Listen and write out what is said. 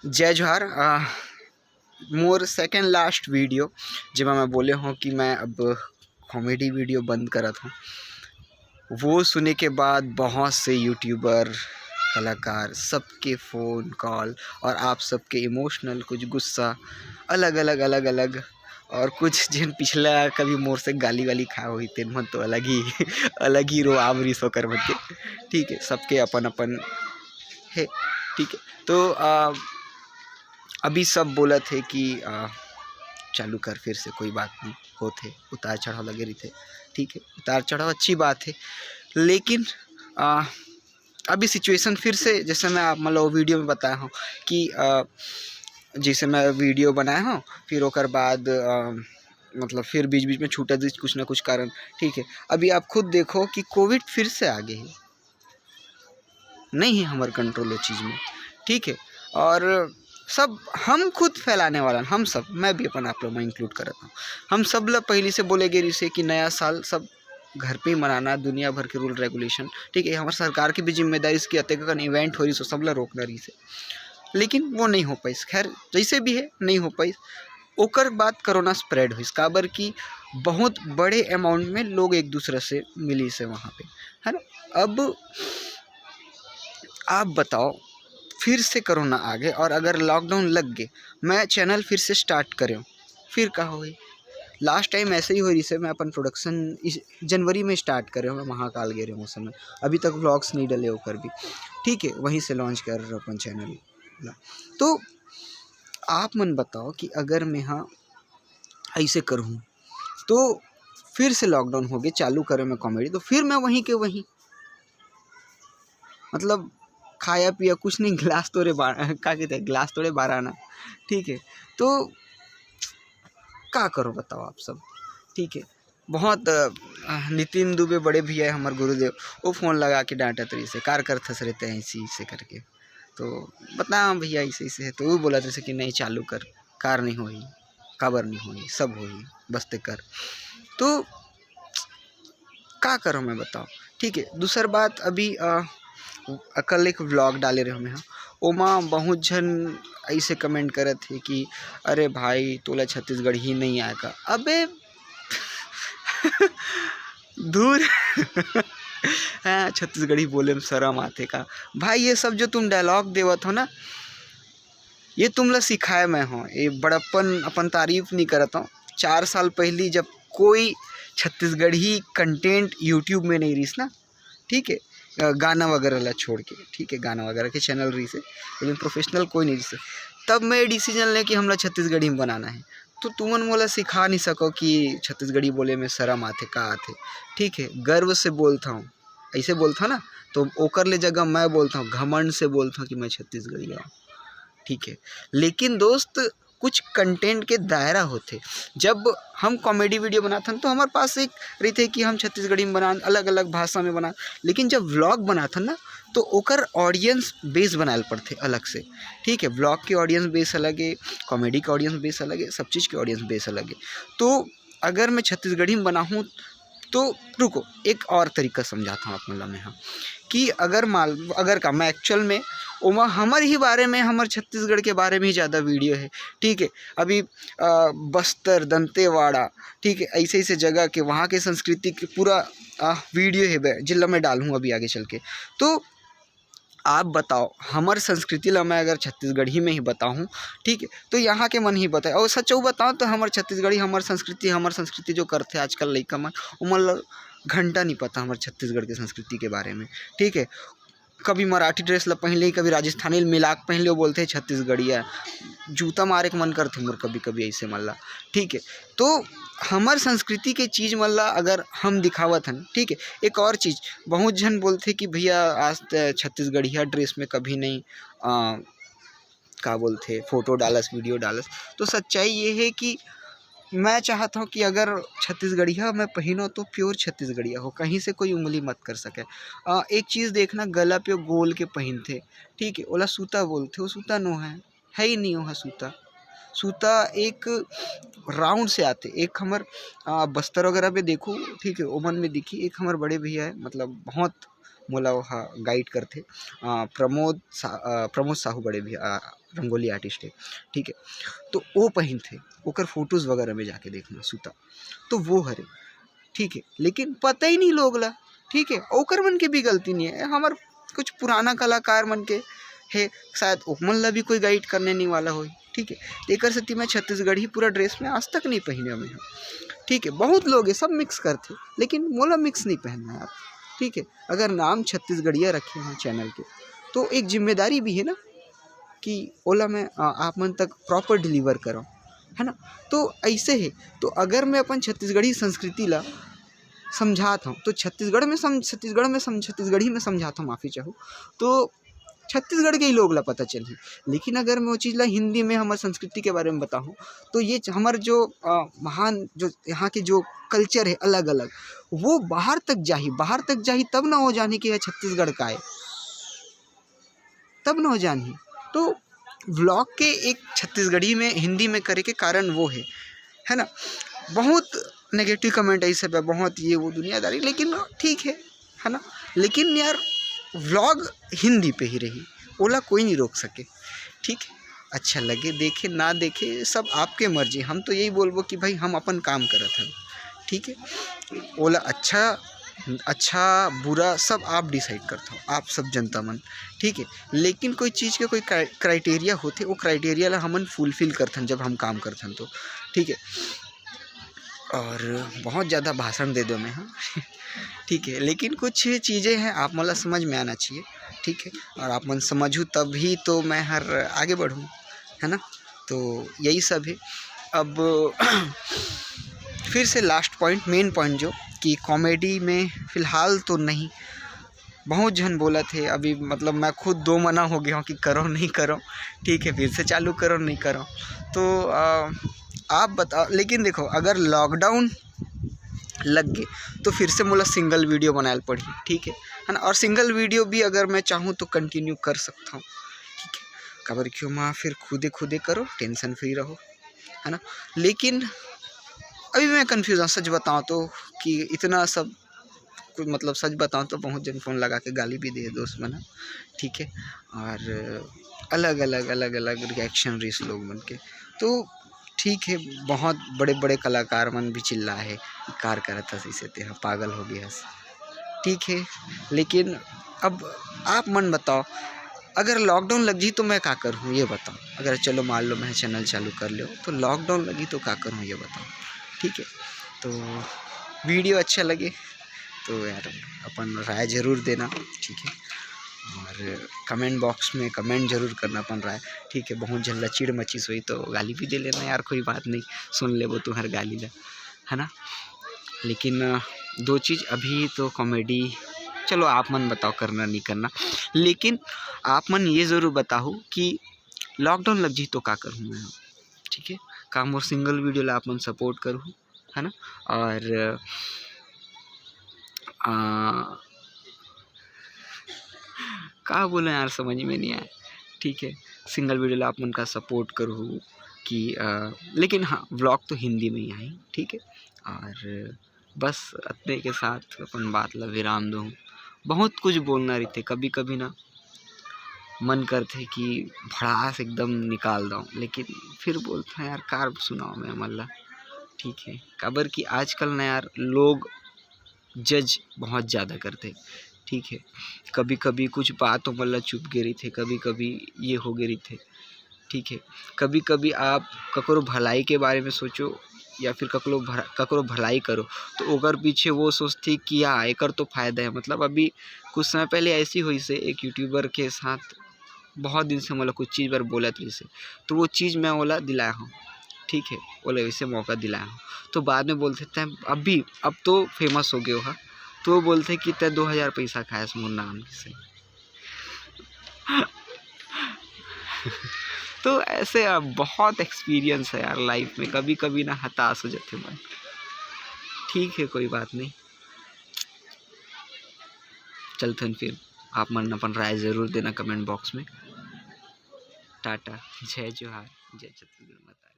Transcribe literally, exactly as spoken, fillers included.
जय जोहार। अ, मोर second last video, जेमा मैं बोले हूँ कि मैं अब कॉमेडी वीडियो बंद करत हूँ, वो सुने के बाद बहुत से यूट्यूबर, कलाकार, सबके फ़ोन कॉल और आप सबके इमोशनल कुछ गुस्सा, अलग-अलग, अलग-अलग, और कुछ जिन पिछला कभी मोर से गाली वाली खाए होही, तेन मन तो अलग ही, अलग ही रोआब रिस ओकर मन के। ठीक है, सबके अपन-अपन हे। ठीक है, तो अ, अभी सब बोलत हे कि अ, चालू कर फिर से, कोई बात नहीं, होत हे, उतार चढ़ाव लगे रहिथे। ठीक है, उतार चढ़ाव अच्छी बात है, लेकिन अ, अभी सिचुएशन फिर से, जैसे मैं आप, मतलब, वीडियो में बताया हूँ कि अ, जैसे मैं वीडियो बनाया हूँ, फिर ओकर बाद अ, मतलब, फिर बीच-बीच में छूटत रहिस कुछ ना कुछ कारण। ठीक है, अभी आप खुद देखो कि कोविड फिर से आ गे हे, नहीं है हमर कंट्रोल वो चीज़ में। ठीक है, और सब हम खुद फैलाने वाला, हम सब, मैं भी अपन आप लोग में इंक्लूड करत हूँ, हम सब ला पहली से बोले गे रिसे कि नया साल सब घर पे ही मनाना, दुनिया भर के रूल रेगुलेशन। ठीक है, हमर सरकार की भी जिम्मेदारी इसकी, अतेक कन इवेंट हो रही, सो सब ला रोकना रही से, लेकिन वो नहीं हो पाइस। खैर, जैसे भी है, नहीं हो पाइस। ओकर बाद कोरोना स्प्रेड होइस, काबर कि बहुत बड़े अमाउंट में लोग एक दूसरे से मिलिस हे वहाँ पे, है ना। अब आप बताओ, फिर से कोरोना आ गे और अगर लॉकडाउन लग गे, मैं चैनल फिर से स्टार्ट करेंव, फिर का होही? लास्ट टाइम ऐसे ही हो रही से, मैं अपन प्रोडक्शन इस जनवरी में स्टार्ट करे हूँ, मैं महाकाल गे रहे हूँ उस समय, अभी तक व्लॉग्स नहीं डले ओकर भी। ठीक है, वहीं से लॉन्च कर रहे अपन चैनल ला। तो आप मन बताओ कि अगर मैं, हाँ, ऐसे करूँ तो फिर से लॉकडाउन हो गे, चालू करे मैं कॉमेडी, तो फिर मैं वहीं के वहीं, मतलब, खाया पिया कुछ नहीं, गिलास तोड़े बा-, का कहते हैं, गिलास तोड़े बारह आना। ठीक है, तो का करो बताओ आप सब। ठीक है, बहुत अ, नितिन दुबे बड़े भैया है हमर गुरुदेव, वो फ़ोन लगा के डांटत रहिस हे, "कार करथस रे तैं ऐसे ऐसे करके।" तो बताओ भैया, ऐसे ऐसे है, तो वो बोलत रहिस हे कि नहीं, चालू कर, कार नहीं होही, काबर नहीं होही, सब होही, बस तैं कर। तो का करो मैं बताओ। ठीक है, दूसर बात, अभी अ, कल एक व्लॉग डाले रहे मैं, हाँ, ओमा बहुत झन ऐसे कमेंट करत हे कि "अरे भाई, तोला छत्तीसगढ़ी नहीं आय का?" अबे दूर। हाँ, छत्तीसगढ़ी बोले में शर्म आथे का? भाई, ये सब जो तुम डायलॉग देवत हो ना, ये तुमला सिखाए मैं हो। ये बड़प्पन अपन तारीफ नहीं करत हो। चार साल पहली जब कोई छत्तीसगढ़ी कंटेंट YouTube में नहीं रहिस ना, ठीक है, अ, गाना वगैरह ला छोड़ के, ठीक है, गाना वगैरह के चैनल रहिस हे, लेकिन प्रोफेशनल कोई नहीं रहिस हे, तब मैं ये डिसीजन ले कि हमला छत्तीसगढ़ी में बनाना है। तो तुमन मोला सिखा नहीं सको कि छत्तीसगढ़ी बोले में शर्म आथे, का आथे। ठीक है, गर्व से बोलता हूँ, ऐसे बोलता ना, तो ओकर ले जगह मैं बोलता हूँ, घमंड से बोलता हूँ कि मैं छत्तीसगढ़ी हूँ। ठीक है, लेकिन दोस्त, कुछ कंटेंट के दायरा होथे। जब हम कॉमेडी वीडियो बनाथन तो हमर पास एक रहिथे कि हम छत्तीसगढ़ी में बनान, अलग-अलग भाषा में बनान, लेकिन जब व्लॉग बनाथन ना, तो ओकर ऑडियंस बेस बनाए ल पड़थे अलग से। ठीक है, व्लॉग के ऑडियंस बेस अलग है, कॉमेडी के ऑडियंस बेस अलग है, सब चीज़ के ऑडियंस बेस अलग है। तो अगर मैं छत्तीसगढ़ी में बनाहूँ तो रुको, एक और तरीका समझाता हूँ आप मन ला मैं, हाँ, कि अगर मान, अगर का मैं एक्चुअल में ओमा हमर ही बारे में, हमर छत्तीसगढ़ के बारे में ही ज़्यादा वीडियो है, ठीक है। अभी अ, बस्तर, दंतेवाड़ा, ठीक है, ऐसे ऐसे जगह के, वहाँ के संस्कृति के पूरा अ, वीडियो है बे, जिला मैं डालूँ अभी आगे चल के। तो आप बताओ, हमर संस्कृति ला मैं अगर छत्तीसगढ़ी में ही बताहूँ, ठीक है, तो यहाँ के मन ही बताए। और सचऊ बताओ तो हमर छत्तीसगढ़ी, हमर संस्कृति, हमर संस्कृति जो करथे आजकल लइका मन, ओमन ला घंटा नहीं पता हमर छत्तीसगढ़ के संस्कृति के बारे में, ठीक है। कभी मराठी ड्रेस ला पहन ले, कभी राजस्थानी मिला के पहन ले, वो बोलथे छत्तीसगढ़िया। जूता मारे के मन करथे मोर कभी कभी ऐसे मन ला, ठीक है। तो हमर संस्कृति के चीज़ मन ला अगर हम दिखावत हन, ठीक है। एक और चीज़, बहुत झन बोलथे कि भैया आज त छत्तीसगढ़िया ड्रेस में कभी नहीं, अ, का बोलथे, फोटो डालस, वीडियो डालस। तो सच्चाई ये है कि मैं चाहत हूँ कि अगर छत्तीसगढ़िया मैं पहिनो तो प्योर छत्तीसगढ़िया हो, कहीं से कोई उंगली मत कर सके। अ, एक चीज़ देखना, गला पे गोल के पहिनथे, ठीक है, ओला सूता बोलथे, वो सूता नो है, है ही नहीं वो है सूता। सूता एक राउंड से आथे, एक हमर, अ, बस्तर वगैरह पे देखो, ठीक है, ओमन में दिखी, एक हमर बड़े भैया है, मतलब बहुत मोला ओहा गाइड करथे। अ, प्रमोद सा-, अ, प्रमोद साहू बड़े भैया, अ, रंगोली आर्टिस्ट हे, ठीक है। तो वो पहिनथे, ओकर फोटोज वगैरह में जाके देखना सूता, तो वो हरे, ठीक है। लेकिन पता ही नहीं लोग ला, ठीक है। ओकर मन के भी गलती नहीं है, हमर कुछ पुराना कलाकार मन के है, शायद ओमन ला भी कोई गाइड करने नहीं वाला होही, ठीक है। तेकर सेती मैं छत्तीसगढ़ी पूरा ड्रेस में आज तक नहीं पहिने में हूँ, ठीक है। बहुत लोग ये सब मिक्स करथे, लेकिन मोला मिक्स नहीं पहनना है, ठीक है। अगर नाम छत्तीसगढ़िया रखे हैं चैनल के, तो एक जिम्मेदारी भी है ना कि ओला मैं, अ, आप मन तक प्रॉपर डिलीवर करव, है ना। तो ऐसे है, तो अगर मैं अपन छत्तीसगढ़ी संस्कृति ला समझात हूँ, तो छत्तीसगढ़ में सम-, छत्तीसगढ़ में सम-, छत्तीसगढ़ी में समझात हूँ, माफ़ी चाहूँ, तो छत्तीसगढ़ के ही लोग ला पता चलही। लेकिन अगर मैं वो चीज़ ला हिंदी में हमर संस्कृति के बारे में बताहूँ, तो ये च-, हमर जो, अ, महान जो यहाँ के जो कल्चर है अलग-अलग, वो बाहर तक जाही, बाहर तक जाही तब ना वो जानही कि यह छत्तीसगढ़ का है, तब ना वो जानही। तो व्लॉग के एक छत्तीसगढ़ी में, हिंदी में करे के कारण वो है, है ना। बहुत नेगेटिव कमेंट ऐसे पे, बहुत ये वो दुनियादारी, लेकिन ठीक है, है ना। लेकिन यार, व्लॉग हिंदी पे ही रही, ओला कोई नहीं रोक सके, ठीक है। अच्छा लगे देखे ना देखे, सब आपके मर्जी। हम तो यही बोलबो कि भाई, हम अपन काम करत हन, ठीक है। ओला अच्छा, अच्छा बुरा सब आप डिसाइड करत हो, आप सब जनता मन, ठीक है। लेकिन कोई चीज़ के कोई क्राइ-, क्राइटेरिया होथे, वो क्राइटेरिया ला हमन फुलफिल करथन जब हम काम करथन तो, ठीक है। और बहुत ज़्यादा भाषण दे दो मैं, हाँ। ठीक है, लेकिन कुछ चीज़ें हैं आप मन ला समझ में आना चाहिए, ठीक है। और आप मन समझू तभी तो मैं हर आगे बढ़ूँ, है ना। तो यही सब है। अब फिर से लास्ट पॉइंट, मेन पॉइंट जो कि कॉमेडी में फ़िलहाल तो नहीं, बहुत झन बोलत हे अभी, मतलब मैं खुद दो मना हो गया हूँ कि करो नहीं करो, ठीक है, फिर से चालू करो नहीं करो। तो अ, आप बता, लेकिन देखो, अगर लॉकडाउन लग गए तो फिर से मोला सिंगल वीडियो बनाए ल पड़ही, ठीक है, है ना। और सिंगल वीडियो भी अगर मैं चाहूँ तो कंटिन्यू कर सकता हूँ, ठीक है, काबर क्यों माँ फिर खुदे खुदे करो, टेंशन फ्री रहो, है ना। लेकिन अभी मैं कन्फ्यूज हूँ, सच बताऊँ तो, कि इतना सब कुछ, मतलब सच बताऊँ तो बहुत जन फ़ोन लगा के गाली भी दे दोस्त मन ह, ठीक है। और अलग अलग, अलग अलग रिएक्शन रहिस लोग मन के। तो ठीक है, बहुत बड़े बड़े कलाकार मन भी चिल्ला है कि कार करत हस इसे, तेहा पागल हो गया हस, ठीक है। लेकिन अब आप मन बताओ, अगर लॉकडाउन लग जी तो मैं का करहूँ, ये बताओ। अगर चलो मान लो मैं चैनल चालू कर लो, तो लॉकडाउन लगी तो का करहूँ, ये बताओ, ठीक है। तो वीडियो अच्छा लगे तो यार अपन राय जरूर देना, ठीक है। और कमेंट बॉक्स में कमेंट जरूर करना अपन राय, ठीक है। बहुत झन ला चिढ़ मचिस होही तो गाली भी दे लेना यार, कोई बात नहीं, सुन लेबो तुम्हार गाली ला, है ना। लेकिन अ, दो चीज़ अभी तो कॉमेडी, चलो आप मन बताओ करना नहीं करना, लेकिन आप मन ये ज़रूर बताओ कि लॉकडाउन लग जी तो का करहूँ मैं, ठीक है। का मोर सिंगल वीडियो ला आप मन सपोर्ट करहू, है ना। और अ, का बोले यार, समझ में नहीं आया, ठीक है। सिंगल वीडियो ला आप मन का सपोर्ट करहू कि अ, लेकिन हाँ, व्लॉग तो हिंदी में ही आए, ठीक है। और बस अतने के साथ अपन बात ला विराम दूँ। बहुत कुछ बोलना रहिथे, कभी कभी ना मन करथे कि भड़ास एकदम निकाल दऊँ, लेकिन फिर बोलथों यार, कार सुनाओ मैं मन ला, ठीक है। काबर कि आजकल ना यार, लोग जज बहुत ज़्यादा करथे, ठीक है। कभी कभी कुछ बात ओमन ला चुप गे रहिथे, कभी कभी ये हो गे रहिथे, ठीक है। कभी कभी आप ककरो भलाई के बारे में सोचो या फिर ककरो भर-, ककरो भलाई करो, तो ओकर पीछे वो सोचथे कि हाँ, एकर तो फायदा है। मतलब अभी कुछ समय पहले ऐसी होइस हे, एक यूट्यूबर के साथ बहुत दिन से मोला कुछ चीज़ बर बोलत रहिस हे, तो वो चीज़ मैं ओला दिलाए हूँ, ठीक है, ओला वैसे मौका दिलाए हूँ। तो बाद में बोलथे, "तैं अभी, अब तो फेमस हो गए हो, हाँ?" तो वो बोलथे कि "तैं दो हज़ार पैसा खाए हस मोर नाम से।" तो ऐसे अब बहुत एक्सपीरियंस है यार लाइफ में, कभी कभी ना हताश हो जाथे मन। ठीक है, कोई बात नहीं, चलथन फिर। आप मन अपन राय जरूर देना कमेंट बॉक्स में। टाटा, जय जोहार, जय छत्तीसगढ़ माता।